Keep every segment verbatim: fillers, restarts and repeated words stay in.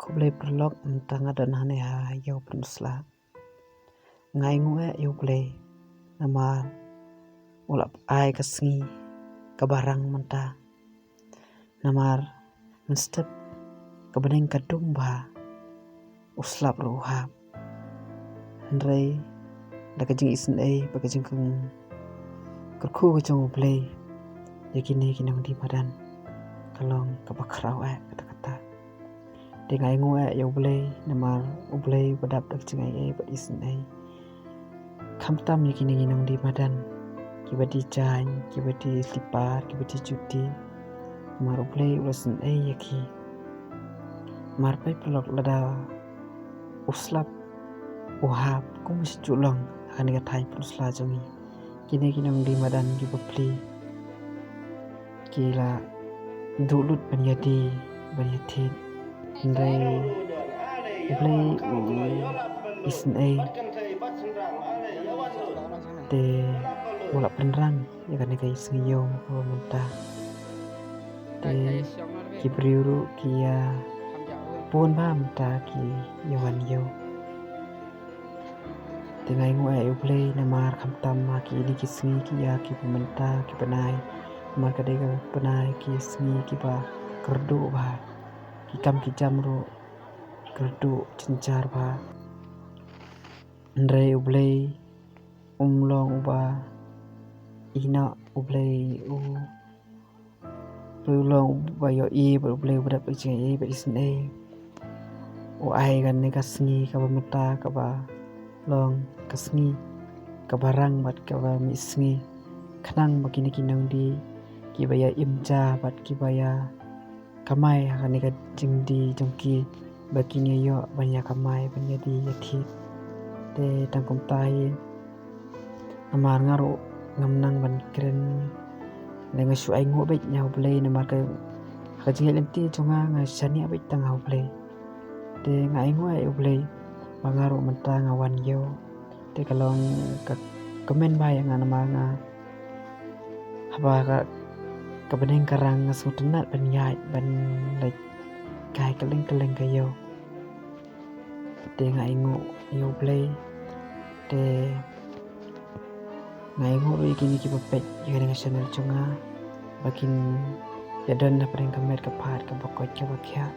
Khublei paralok, mynta nga don hangne ha ïew Pynursla. Nga ainguh eh ïa U Blei namar u la ai ka sngi kaba rang mynta. Namar mynstep ka bneng ka dum bha, u slap ruh u hap. Hynrei da ka jingisynei bad ka jingkyrkhu ka jong U Blei ïa kine ki nongdie madan, ka long kaba khraw eh kata kata. Te nga ainguh eh ïa U Blei namar U Blei uba dap da ka jingai ei bad isynei. Khamtam ïa kine ki nongdie madan, kiba die jaiñ, kiba die slipar, kiba die juti, namar U Blei u la isynei ïa ki. Namar peit paralok, lada u slap u hap, kumno shu long ha kane ka thaiñ Pynursla jong ngi? Kine ki nongdie madan kiba plie ki la duh lut ban ïadie ban ïathied. Hynrei U Blei u isynei te u la pynrang ïa kane ka sngi ïew kaba mynta. Te ki briew ruh ki ïa bun bha mynta ki ïa wan ïew. Te nga ainguh eh ïa U Blei namar khamtam ha kine ki sngi ki ïa ki bynta ki bnai, namar ka dei ka bnai ki sngi kiba kyrduh bha, ki kam ki jam ruh kyrduh jynjar bha. Hynrei U Blei um long uba ïehnoh, U Blei u Blei u long uba ïohi bad U Blei uba dap da ka jingai ei bad isynei. U ai kane ka sngi kaba mynta kaba long ka sngi kaba rang bad kaba mih sngi, khnang ba kine ki nongdie kiba ïa im ja bad kiba ïa kamai ha kane ka jingdie jong ki, ba kin ïa ïoh ban ïa kamai ban ïadie ïathied. Te tang kumta hi, namar nga ruh ngam nang ban kren, lada nga shu ainguh beit ïa U Blei namar ka, ha ka jingïaid lynti jong nga, nga shaniah beit tang ha U Blei. Te nga ainguh ïa U Blei ba nga ruh mynta nga wan ïew. Te ka long ka kmen bha ïa nga namar nga, haba ka, ka bneng ka rang, nga sngewtynnat ban ïaid ban leit kai kylleng kylleng ka ïew. Te nga ainguh ïa U Blei. Te nga ainguh ruh ïa kine kiba peit ïa kane ka channel jong nga, ba kin ïa don hapdeng ka met ka phad kaba koit kaba khiah.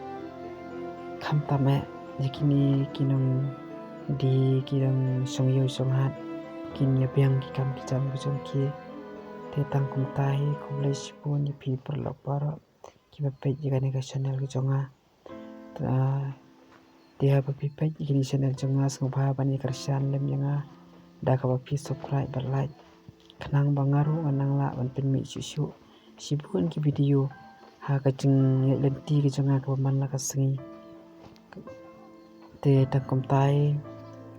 Khamtam eh ïa kine ki nongdie, ki nongshong ïew shong hat, kin ïa biang ki kam ki jam ki jong ki. Te tang kumta hi, khublei shibun ïa phi paralok baroh kiba peit ïa kane ka channel ka jong nga. Te, ah, te haba phi peit ïa kane ka channel jong nga, sngewbha ban ïa kyrshan lem ïa nga da kaba phi subscribe bad like, khnang ba nga ruh ngan nang lah ban pynmih shuh shuh shibun ki video ha ka jingïaid lynti ka jong nga kaba man la ka sngi. Te tang kumta hi,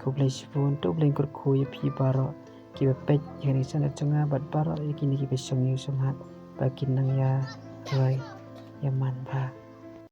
khublei shibun, to U Blei un kyrkhu ïa phi baroh kiba peit ïa kane ka channel jong nga bad baroh ïa kine kiba shong ïew shong hat, ba kin nang ïa roi ïa man bha.